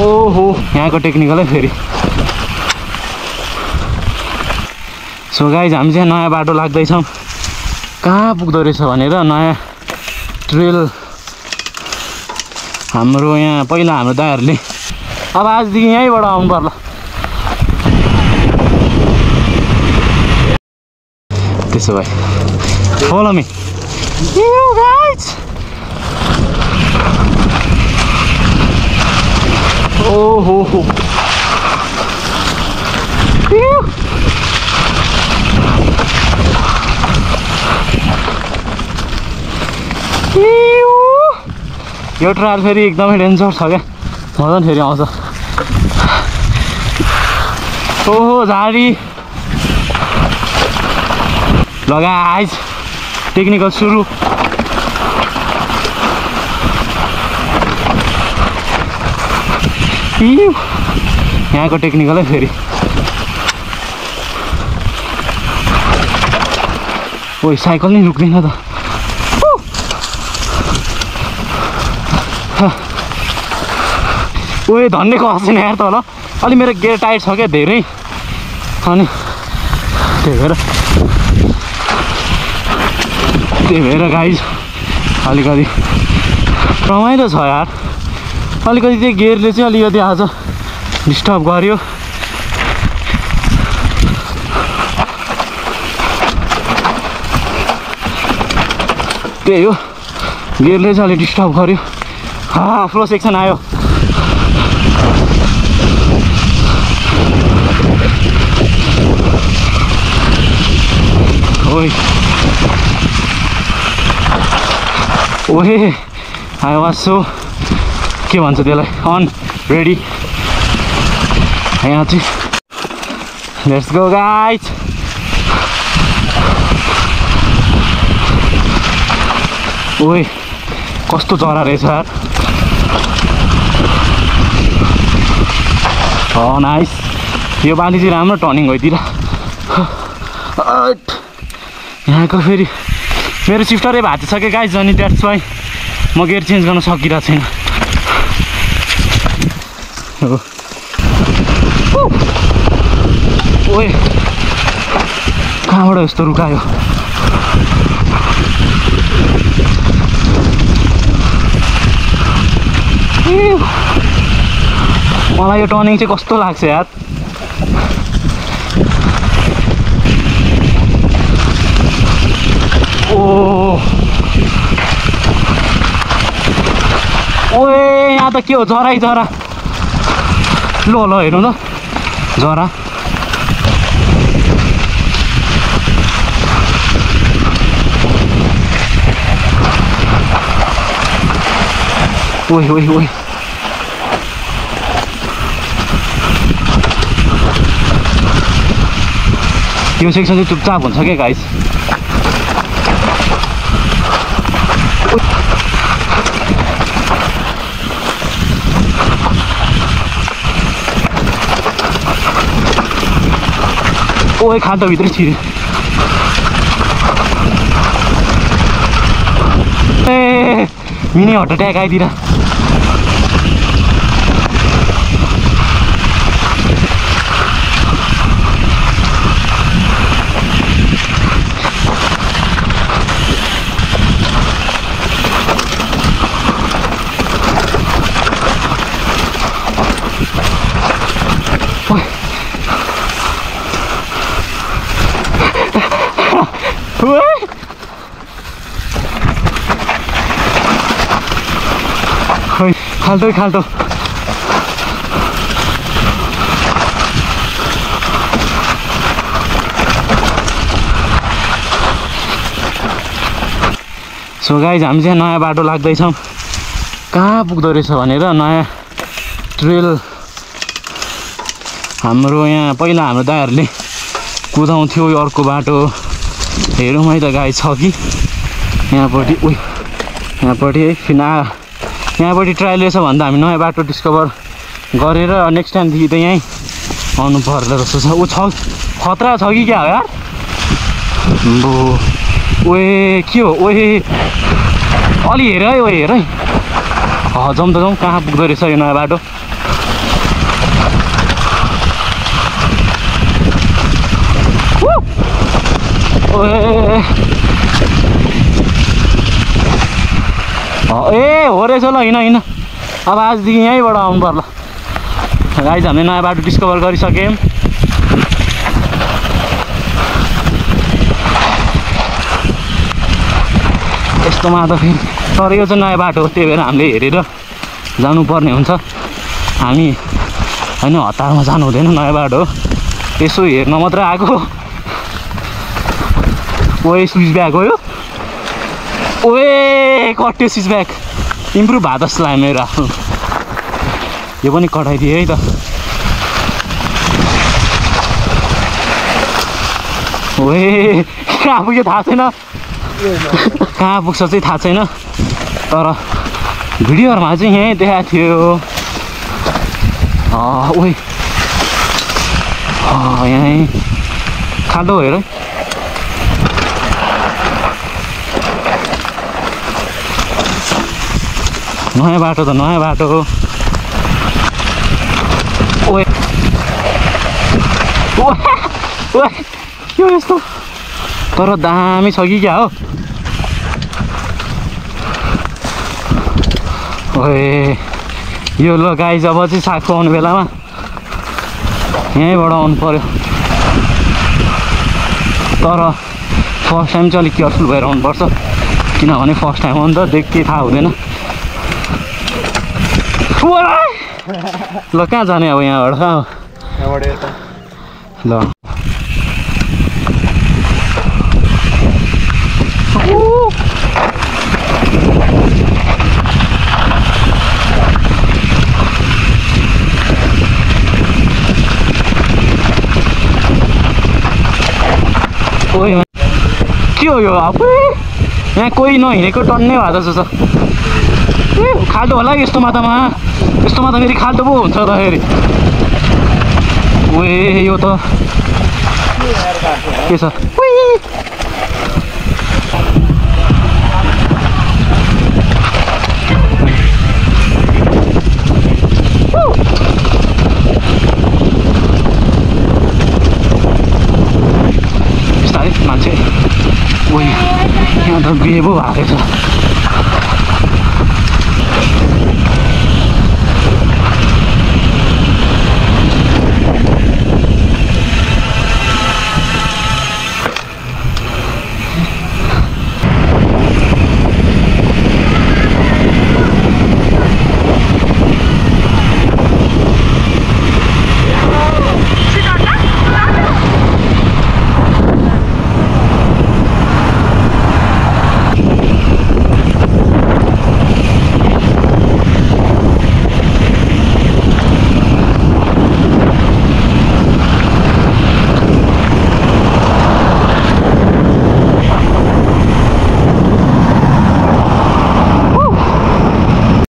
ओहो यहाँको टेक्निकलै फेरि। सो गाइज हामी चाहिँ नयाँ बाटो लाग्दैछौँ। कहाँ पुग्दो रहेछ भनेर नयाँ ट्रेल हाम्रो यहाँ पहिला हाम्रो दाइहरूले अब आजदेखि यहीँबाट आउनु पर्ला। त्यसो भए follow me. You guys. Oh ho ho. यो ट्रायल फेरि एकदमै डेन्जर छ क्या, मजा फेरि आउँछ। ओहो झाडी लगाइज टेक्निकल सुरु। यहाँको टेक्निकलै फेरि। ओइ साइकल नै रुक्दैन त। ओए धन्ने खसेन यार तल। अलि मेरो गेयर टाइट छ क्या धेरै, अनि त्यही भएर गाइज अलिकति रमाइलो छ यार। अलिकति त्यो गियरले चाहिँ अलिकति आज डिस्टर्ब गर्यो। त्यही हो, गियरले चाहिँ अलिक डिस्टर्ब गर्यो। फ्लो सेक्सन आयो। ओइ ओहे आई वाज सो के भन्छ त्यसलाई अन रेडी। यहाँ चाहिँ लेट्स गो गाइज। ओए कस्तो चरा रहेछ यार। नाइस। यो बाली चाहिँ राम्रो टर्निङ भइदिएर। यहाँको फेरि मेरो सिफ्टरै भाँचिसक्यो गाइज, अनि द्याट्स वाइ म गियर चेन्ज गर्न सकिरहेको छैन। ओए कहाँबाट यस्तो रुकायो? मलाई यो टर्निङ चाहिँ कस्तो लाग्छ यार। ओए यहाँ त के हो, जरै जरा। लो ल हेर्नु त जरा। ओए ओए ओए यो सेक्सन चाहिँ चुपचाप हुन्छ क्या गाइस। ओए खाँदो भित्रै छिर्यो। ए मिनी हट अट्याक आइदिएर। खाल्टो खाल्टो। सो गाइज हामी चाहिँ नयाँ बाटो लाग्दैछौँ। कहाँ पुग्दो रहेछ भनेर नयाँ ट्रेल हाम्रो यहाँ पहिला हाम्रो दाइहरूले कुदाउँथ्यो। यो अर्को बाटो हेरौँ है त गाइज छ कि यहाँपट्टि। उही यहाँपट्टि है फिना यहाँपट्टि ट्रायल रहेछ भन्दा हामी नयाँ बाटो डिस्कभर गरेर नेक्स्ट टाइमदेखि त यहीँ आउनु पर्ला जस्तो छ। ऊ छ खतरा छ कि क्या हो यार। ओए के हो? ओए अलि हेर है, ओए हेर है। जाउँ त जाउँ, कहाँ पुग्दो रहेछ यो नयाँ बाटो। ए हो रहेछ ल हिँड हिँड अब आजदेखि यहीँबाट आउनु पर्ला गाइज हामीले नयाँ बाटो डिस्कभर गरिसक्यौँ यस्तोमा त फेरि तर यो चाहिँ नयाँ बाटो हो त्यही भएर हामीले हेरेर जानुपर्ने हुन्छ हामी होइन हतारमा जानु हुँदैन नयाँ बाटो हो यसो हेर्न मात्रै आएको ओए स्विच ब्याग हो यो ओए कट्यो स्विच ब्याग इम्प्रुभ भएको जस्तो लाग्यो मेरो आफ्नो यो पनि कटाइदिएँ है त ओए कहाँ पुग्यो थाहा छैन कहाँ पुग्छ चाहिँ थाहा छैन तर भिडियोहरूमा चाहिँ यहीँ देखाएको थियो ओए यहीँ खाल्डो हेर नयाँ बाटो त नयाँ बाटो हो ओए ओए के यस्तो तर दामी छ कि क्या हो ओए यो ल गाई जब चाहिँ सागको आउने बेलामा यहीँबाट आउनु पर्यो तर फर्स्ट टाइम चाहिँ अलिक केयरफुल भएर आउनुपर्छ किनभने फर्स्ट टाइम हो नि त देख केही थाहा हुँदैन ल कहाँ जाने अब यहाँबाट ल के हो यो अब यहाँ कोही नहिँडेको टन्नै भएको जस्तो छ ए खाल्डो होला यस्तो मातामा फेरि खाल्डो पो हुन्छ त फेरि ओए यो त के छ बिस्तारै मान्छे ओइ यहाँ त बिहे पो भएको छ